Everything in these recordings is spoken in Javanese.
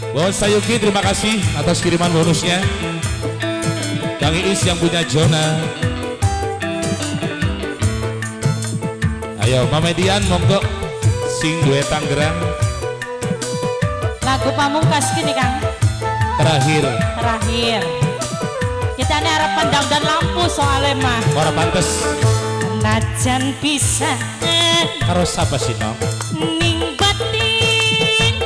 Bos Sayuki, terima kasih atas kiriman bonusnya. Kang Iis yang punya Jona. Ayo Mama Dian monggo sing duwe Tangerang. Lagu pamungkas gini Kang. Terakhir. Terakhir. Kita ini harapan dan lampu soalnya mah. Ora pantes. Najan bisa. Karo sapa sih Nong? Ning batin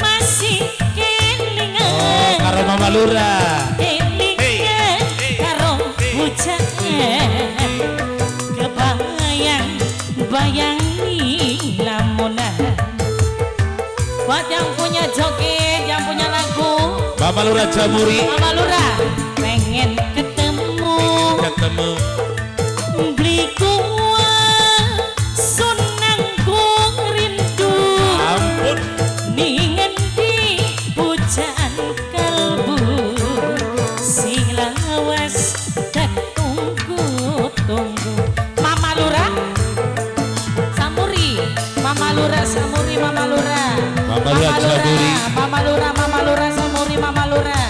masih kelingan. Oh, karo Mama Lurah. Kelingan karo hujan. Kebayang bayang lamunan. Buat yang punya joget, yang punya lagu Mama Lurah Jamuri. Mama Lurah pengen ketemu. Ketemu. Beli kuah sunang ku rindu. Ampun. Ningen di pujaan kalbu sing lawas tak tunggu tunggu. Mama Lurah Samuri, Mama Lurah Samuri, Mama Lurah. Mama Lurah Jamuri. Mama Lurah, Mama Lurah Samuri, Mama Lurah.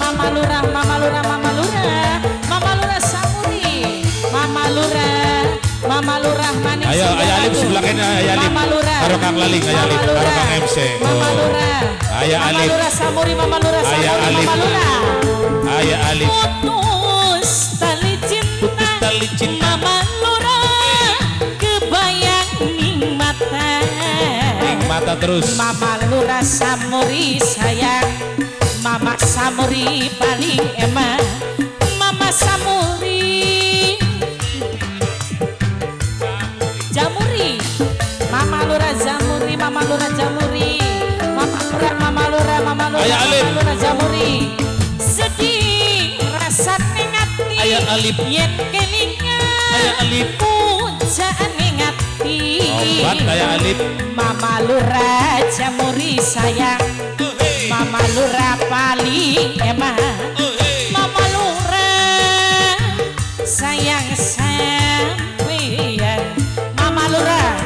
Mama Lurah, Mama Lurah, Mama Lurah. Mama Lurah Samuri. Mama Lurah, Mama Lurah manis. Ayo, ayo Alif sebelah kene, ayo Alif. Mama Lurah. Karo Kang Laling, ayo Alif. Karo Kang MC. Mama Lurah. Ayo Mama Alif. Lurah Samuri, Mama Lurah Ayo Samuri, Alif. Mama Lurah. Ayo Alif. Putus tali cinta. Putus tali cinta. Mama Lurah kebayang ning mata. Ning mata terus. Mama Lurah Samuri sayang. Mama Samuri paling emang. Mama Samuri Jamuri. Mama Lurah Jamuri, Mama Lurah Jamuri. Mama Lurah, Mama Lurah, Mama Lurah, Ayo, Alif. Mama Lurah Jamuri. Sedih rasane ngati. Ayo, Alif. Yen kelingan. Ayo, Alif. Pujaan ngati. Obat ayo Alif. Mama Lurah Jamuri sayang. Mama Lurah paling emang. Mama Lurah sayang sampeyan. Mama Lurah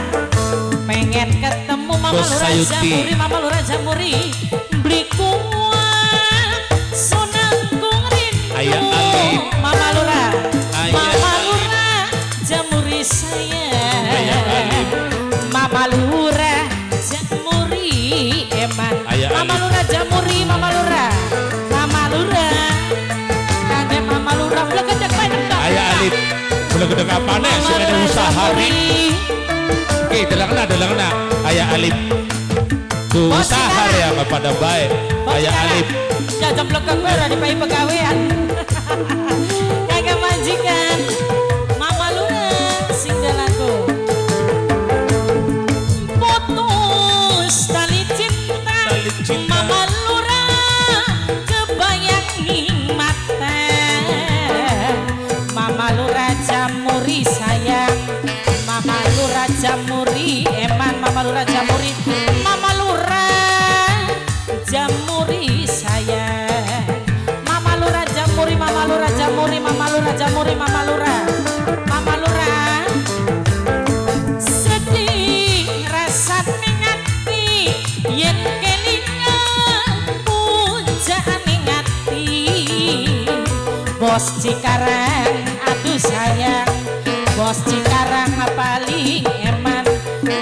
pengen ketemu Mama Bos Lurah Sayuti. Jamuri, Mama Lurah Jamuri. Beli kuah sunangku rindu. Ayah Alif. Mama Lurah. Ayah Mama Alif. Lurah Jamuri sayang. Ayah Alif. Mama Lurah Jamuri eman. Ayah Mama Alif. Lurah Jamuri, Mama Lurah. Mama Lurah. Kage Mama Lurah blegedeg bae nendang. Ayo Alif. Blegedeg apane Mama sing Lurah usaha Jamuri. Oke, delengna. Ayah Alif. Tuh Bos usaha Cikarang. ya kepada baik. Bos Ayah Cikarang. Alif. Jajam blegeg bae ora dipai pegawean. Kagak majikan. Mama Lurah sing lagu. Putus tali cinta. Tali cinta. Mama Lurah kebayang ning mata. Mama Lurah Jamuri sayang. Mama Lurah Jamuri eman. Mama Lurah Jamuri. Mama Lurah Jamuri sayang. Mama Lurah Jamuri, Mama Lurah Jamuri, Mama Lurah Jamuri, Mama Lurah. Mama Lurah. Sedih rasane ngati yen kelingan pujaan ngati. Bos Cikarang aduh sayang. Bos Cikarang paling eman.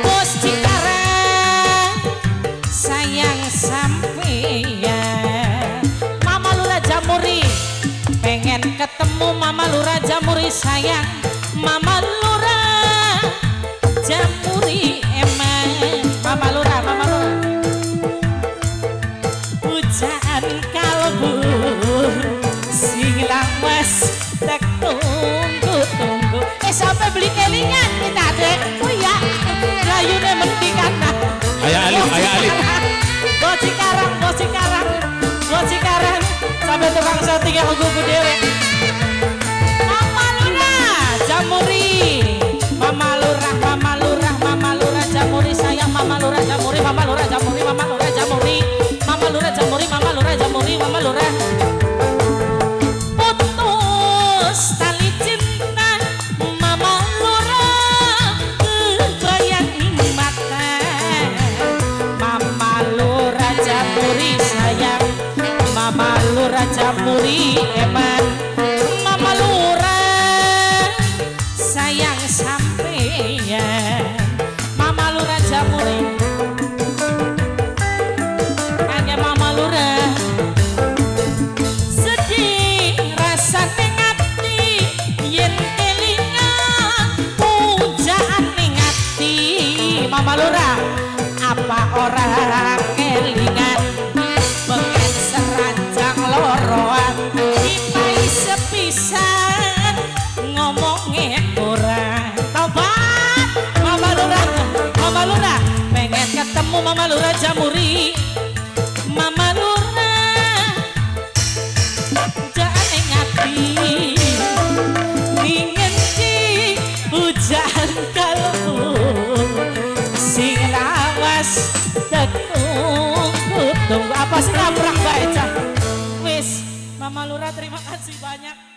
Bos Cikarang sayang sampeyan. Mama Lurah Jamuri pengen ketemu Mama Lurah Jamuri sayang. Mama Lurah Jamuri eman. Mama Lurah, Mama Lurah. Pujaan kalbu sing lawas tak tunggu tunggu. Sampai beli kelingan kita dek. Oh iya, layune mendikan. Ayah Alif, Ayah Alif. Bos Cikarang, Bos Cikarang, Bos Cikarang. Sampai tukang syuting yang gugu dewe. Mama Lurah Jamuri. Mama Lurah, Mama Lurah, Mama Lurah Jamuri sayang. Mama Lurah Jamuri, Mama Lurah Jamuri, Mama Lurah Jamuri. Mama Lurah Jamuri, Mama Lurah Jamuri, Mama Lurah. Putus tali cinta Mama Lurah kebayang mata. Mama Lurah Jamuri eman. Mama Lurah sayang sampeyan. Mama Lurah Jamuri. Hanya Mama Lurah. Sedih rasane ngati yen kelingan pujaan ning ati. Mama Lurah, apa ora kelingan pengen seranjang loroan dipai sepisan ngomongnya ora tobat. Mama Lurah, Mama Lurah, pengen ketemu Mama Lurah Jamuri. Mama Lurah pujaan ning ati ning ngendi hujan kalbu sing lawas tekung tunggu apa sih nabrak bae cah. Wis, Mama Lurah, terima kasih banyak.